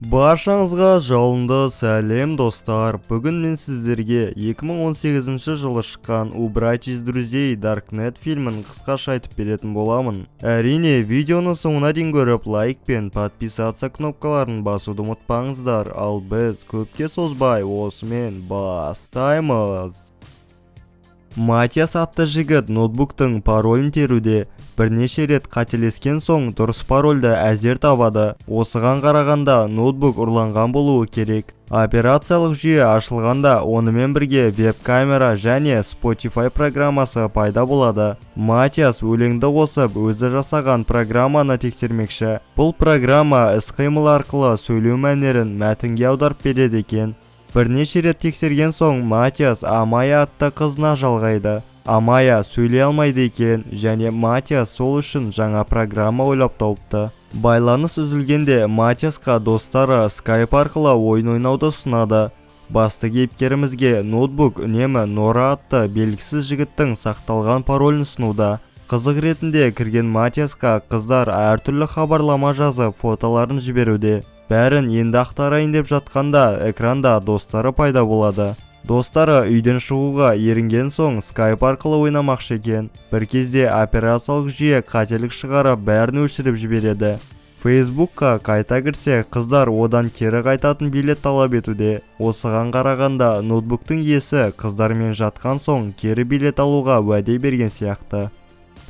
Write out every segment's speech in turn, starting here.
Баршаңызға жалынды сәлем, достар! Бүгін мен сіздерге 2018 жылы шыққан «Убрать из друзей Даркнет» фильмін қысқаша айтып беретін боламын. Әрине, видеоны соңына дейін көріп, лайк пен подписаться кнопкаларын басуды ұмытпаңыздар. Ал біз көпке созбай, осымен бастаймыз. Матиас атты жігіт ноутбуктың паролін теруде. Бірнеше рет қателескен соң, дұрыс парольді әзер табады. Осыған қарағанда, ноутбук ұрланған болуы керек. Операциялық жүйе ашылғанда, онымен бірге веб-камера және Spotify программасы пайда болады. Матиас өлеңді қосып, өзі жасаған программаны тексермекші. Бұл программа іс-қимыл арқылы сөйлеу мәнерін мәтінге аударып береді екен. Бірнеше рет тексерген соң, Матиас Амая атты қызына жалғайды. Амая сөйлей алмайды екен және Матиас сол үшін жаңа программа ойлап тауыпты. Байланыс үзілгенде, Матиасқа достары Skype арқылы ойын ойнауды ұсынады. Басты кейіпкерімізге ноутбук үнемі Нора атты белгісіз жігіттің сақталған паролін ұсынуда. Қызық ретінде кірген Матиасқа қыздар әртүрлі хабарлама жазып, фотоларын жіберуде. Бәрін енді ақтарайын деп жатқанда, экранда достары пайда болады. Достары үйден шығуға ерінген соң, Skype арқылы ойнамақшы екен. Бір кезде операциялық жүйе қателік шығарып, бәрін өшіріп жібереді. Фейсбукқа қайта кірсе, қыздар одан кері қайтатын билет талап етуде. Осыған қарағанда, ноутбуктың иесі қыздармен жатқан соң, кері билет алуға уәде берген сияқты.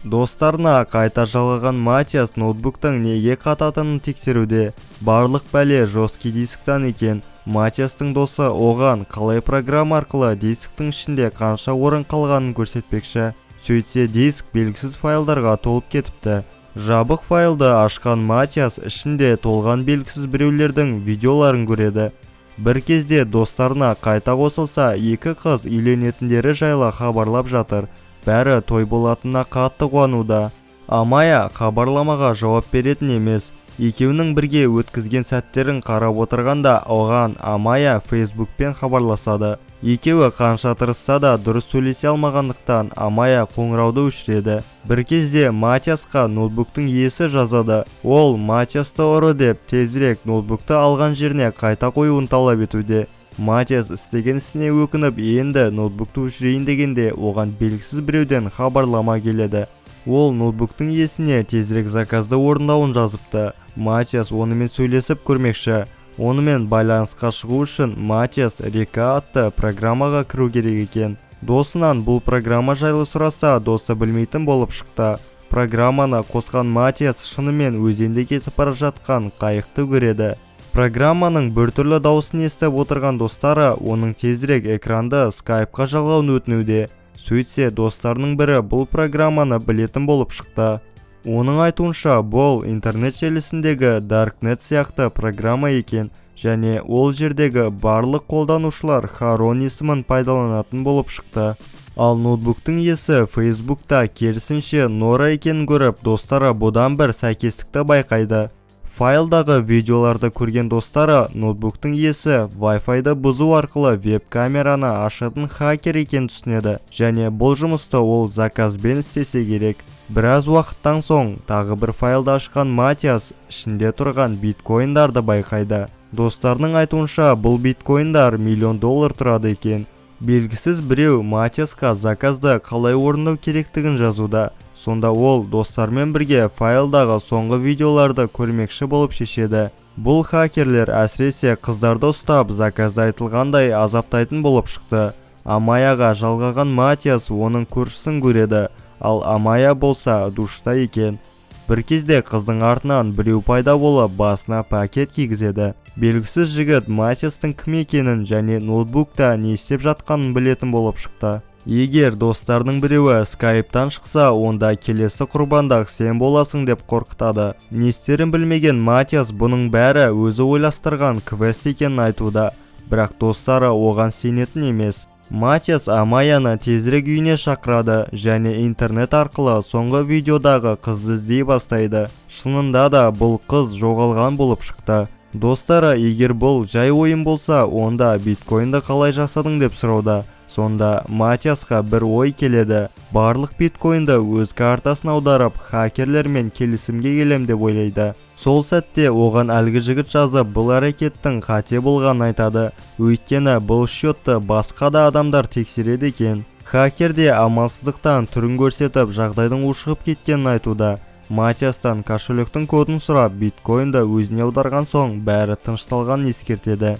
Достарына қайта жалғаған Матиас ноутбуктың неге қататынын тексеруде. Барлық бәле жесткий дисктан екен. Матиастың досы оған қалай программа арқылы дисктің ішінде қанша орын қалғанын көрсетпекші. Сөйтсе, диск белгісіз файлдарға толып кетіпті. Жабық файлды ашқан Матиас ішінде толған белгісіз біреулердің видеоларын көреді. Бір кезде достарына қайта қосылса, екі қыз үйленетіндері жайлы хабарлап жатыр. Бәрі той болатынына қатты қуануда. Амая хабарламаға жауап беретін емес. Екеуінің бірге өткізген сәттерін қарап отырғанда, оған Амая Фейсбукпен хабарласады. Екеуі қанша тырысса да, дұрыс сөйлесе алмағандықтан, Амая қоңырауды өшіреді. Бір кезде Матиасқа ноутбуктың иесі жазады. Ол Матиасты ұры деп, тезірек ноутбукты алған жеріне қайта қоюын талап етуде. Матиас істеген ісіне өкініп, енді ноутбукты өшірейін дегенде, оған белгісіз біреуден хабарлама келеді. Ол ноутбуктың иесіне тезірек заказды орындауын жазыпты. Матиас онымен сөйлесіп көрмекші. Онымен байланысқа шығу үшін Матиас Река атты программаға кіру керек екен. Досынан бұл программа жайлы сұраса, досы білмейтін болып шықты. Программаны қосқан Матиас шынымен өзенде кетіп бара жатқан қайықты көреді. Программаның біртүрлі дауысын естіп отырған достары оның тезірек экранды Скайпқа жалғауын өтінуде. Сөйтсе, достарының бірі бұл программаны білетін болып шықты. Оның айтуынша, бұл интернет желісіндегі Даркнет сияқты программа екен және ол жердегі барлық қолданушылар Харон есімін пайдаланатын болып шықты. Ал ноутбуктың иесі Фейсбукта керісінше Нора екенін көріп, достары бұдан бір сәйкестікті байқайды. Файлдағы видеоларды көрген достары ноутбуктың иесі Wi-Fi-ды бұзу арқылы веб-камераны ашатын хакер екенін түсінеді және бұл жұмысты ол заказбен істесе керек. Біраз уақыттан соң тағы бір файлды ашқан Матиас ішінде тұрған биткоиндарды байқайды. Достарының айтуынша, бұл биткоиндар миллион доллар тұрады екен. Белгісіз біреу Матиасқа заказды қалай орындау керектігін жазуда. Сонда ол достарымен бірге файлдағы соңғы видеоларды көрмекші болып шешеді. Бұл хакерлер әсіресе қыздарды ұстап, заказда айтылғандай азаптайтын болып шықты. Амаяға жалғаған Матиас оның көршісін көреді, ал Амая болса душта екен. Бір кезде қыздың артынан біреу пайда болып, басына пакет кигізеді. Белгісіз жігіт Матиастың кім екенін және ноутбукта не істеп жатқанын білетін болып шықты. Егер достарының біреуі Скайптан шықса, онда келесі құрбандық сен боласың деп қорқытады. Не істерін білмеген Матиас бұның бәрі өзі ойластырған квест екенін айтуда, бірақ достары оған сенетін емес. Матиас Амаяны тезірек үйіне шақырады және интернет арқылы соңғы видеодағы қызды іздей бастайды. Шынында да, бұл қыз жоғалған болып шықты. Достары егер бұл жай ойын болса, онда биткоинді қалай жасадың деп сұрауда. Сонда Матиасқа бір ой келеді. Барлық биткоинді өз картасына аударып, хакерлермен келісімге келем деп ойлайды. Сол сәтте оған әлгі жігіт жазып, бұл әрекеттің қате болғанын айтады. Өйткені бұл счетты басқа да адамдар тексереді екен. Хакер де амалсыздықтан түрін көрсетіп, жағдайдың ушығып кеткенін айтуда. Матиастан кошелектің кодын сұрап, биткоинді өзіне аударған соң бәрі тынышталғанын ескертеді.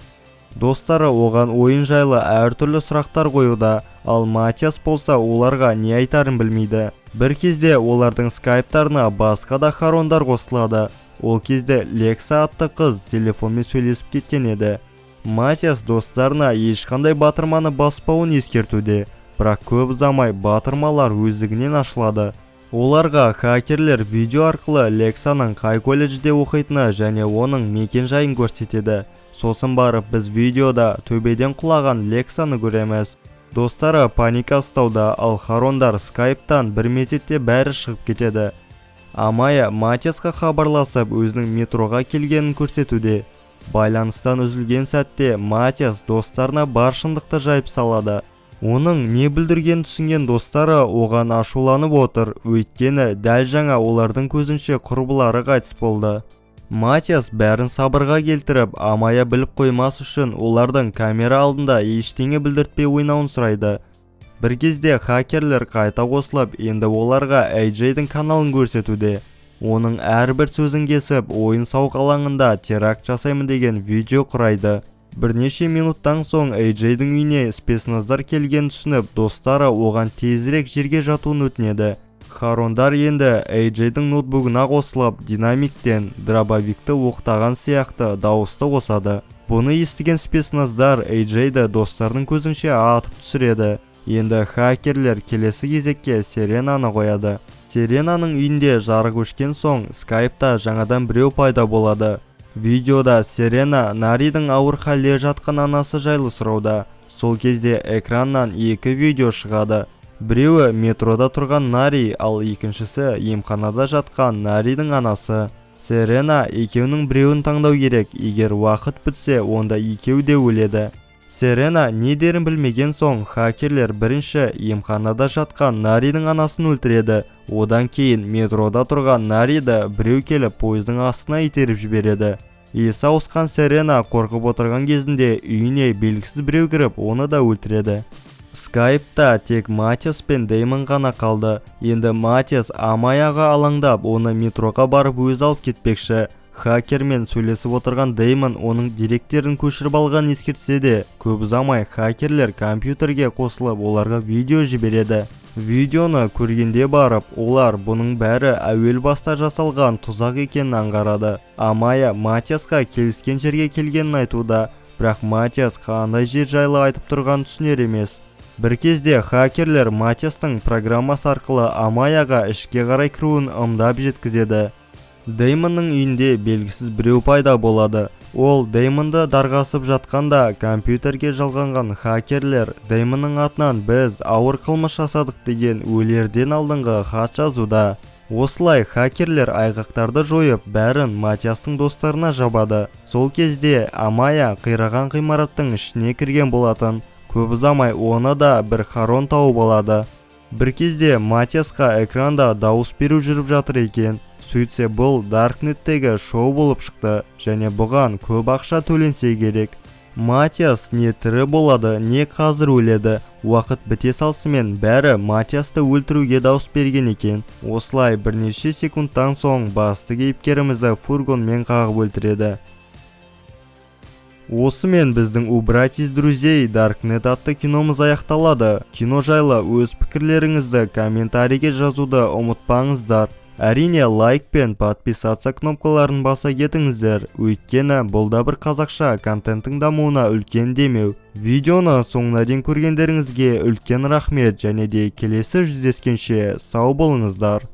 Достары оған ойын жайлы әртүрлі сұрақтар қоюда, ал Матиас болса оларға не айтарын білмейді. Бір кезде олардың скайптарына басқа да харондар қосылады. Ол кезде Лекса атты қыз телефонмен сөйлесіп кеткен еді. Матиас достарына ешқандай батырманы баспауын ескертуде, бірақ көп ұзамай батырмалар өздігінен ашылады. Оларға хакерлер видео арқылы Лексаның қай колледжде оқитыны және оның мекен-жайын көрсетеді. Сосын барып біз видеода төбеден құлаған Лексаны көреміз. Достары паника ұстауда, ал харондар скайптан бір мезетте бәрі шығып кетеді. Амая Матиасқа хабарласып, өзінің метроға келгенін көрсетуде. Байланыстан үзілген сәтте Матиас достарына бар шындықты жайып салады. Оның не бүлдіргенін түсінген достары оған ашуланып отыр, өйткені дәл жаңа олардың көзінше құрбылары қайтыс болды. Матиас бәрін сабырға келтіріп, Амая біліп қоймас үшін олардың камера алдында ештеңе білдіртпей ойнауын сұрайды. Бір кезде хакерлер қайта қосылып, енді оларға AJ-дің каналын көрсетуде. Оның әрбір сөзін кесіп, ойын-сауық алаңында теракт жасаймын деген видео құрайды. Бірнеше минуттан соң AJ-дің үйіне спецназдар келгенін түсініп, достары оған тезірек жерге жатуын өтінеді. Харондар енді AJ-дің ноутбугына қосылып, динамиктен дробовикті оқтаған сияқты дауысты қосады. Бұны естіген спецназдар AJ-ді достарының көзінше атып түсіреді. Енді хакерлер келесі кезекке Серенаны қояды. Серенаның үйінде жарық өшкен соң скайпта жаңадан біреу пайда болады. Видеода Серена Наридің ауыр халде жатқан анасы жайлы сұрауда. Сол кезде экраннан екі видео шығады. Біреуі метрода тұрған Нари, ал екіншісі емханада жатқан Наридің анасы. Серена екеуінің біреуін таңдау керек, егер уақыт бітсе, онда екеуі де өледі. Серена не дерін білмеген соң хакерлер бірінші емханада жатқан Наридің анасын өлтіреді. Одан кейін метрода тұрған Нариді біреу келіп пойыздың астына итеріп жібереді. Есі ауысқан Серена қорқып отырған кезінде үйіне белгісіз біреу кіріп, оны да өлтіреді. Скайпта тек Матиас пен Деймон ғана қалды. Енді Матиас Амаяға алаңдап, оны метроға барып өзі алып кетпекші. Хакермен сөйлесіп отырған Деймон оның деректерін көшіріп алғанын ескертсе де, көп ұзамай хакерлер компьютерге қосылып, оларға видео жібереді. Видеоны көргенде барып, олар бұның бәрі әуел баста жасалған тұзақ екенін аңғарады. Амая Матиасқа келіскен жерге келгенін айтуда, бірақ Матиас қандай жер жайлы айтып тұрғанын түсінер емес. Бір кезде хакерлер Матиастың программасы арқылы Амаяға ішке қарай кіруін ымдап жеткізеді. Деймонның үйінде белгісіз біреу пайда болады. Ол Деймонды дарға асып жатқанда компьютерге жалғанған хакерлер Деймонның атынан біз ауыр қылмыс жасадық деген өлерден алдыңғы хат жазуда. Осылай хакерлер айғақтарды жойып, бәрін Матиастың достарына жабады. Сол кезде Амая қираған ғимараттың ішіне кірген болатын. Көп ұзамай оны да бір харон тауып алады. Бір кезде Матиасқа экранда дауыс беру жүріп жатыр екен. Сөйтсе бұл Даркнеттегі шоу болып шықты және бұған көп ақша төленсе керек. Матиас не тірі болады, не қазір өледі. Уақыт біте салысымен бәрі Матиасты өлтіруге дауыс берген екен. Осылай бірнеше секундтан соң басты кейіпкерімізді фургонмен қағып өлтіреді. Осымен біздің «Убрать из друзей Даркнет» атты киномыз аяқталады. Кино жайлы өз пікірлеріңізді комментарийге жазуды ұмытпаңыздар. Әрине, лайк пен подписаться кнопкаларын баса кетіңіздер, өйткені бұл да бір қазақша контенттің дамуына үлкен демеу. Видеоны соңына дейін көргендеріңізге үлкен рахмет және де келесі жүздескенше сау болыңыздар.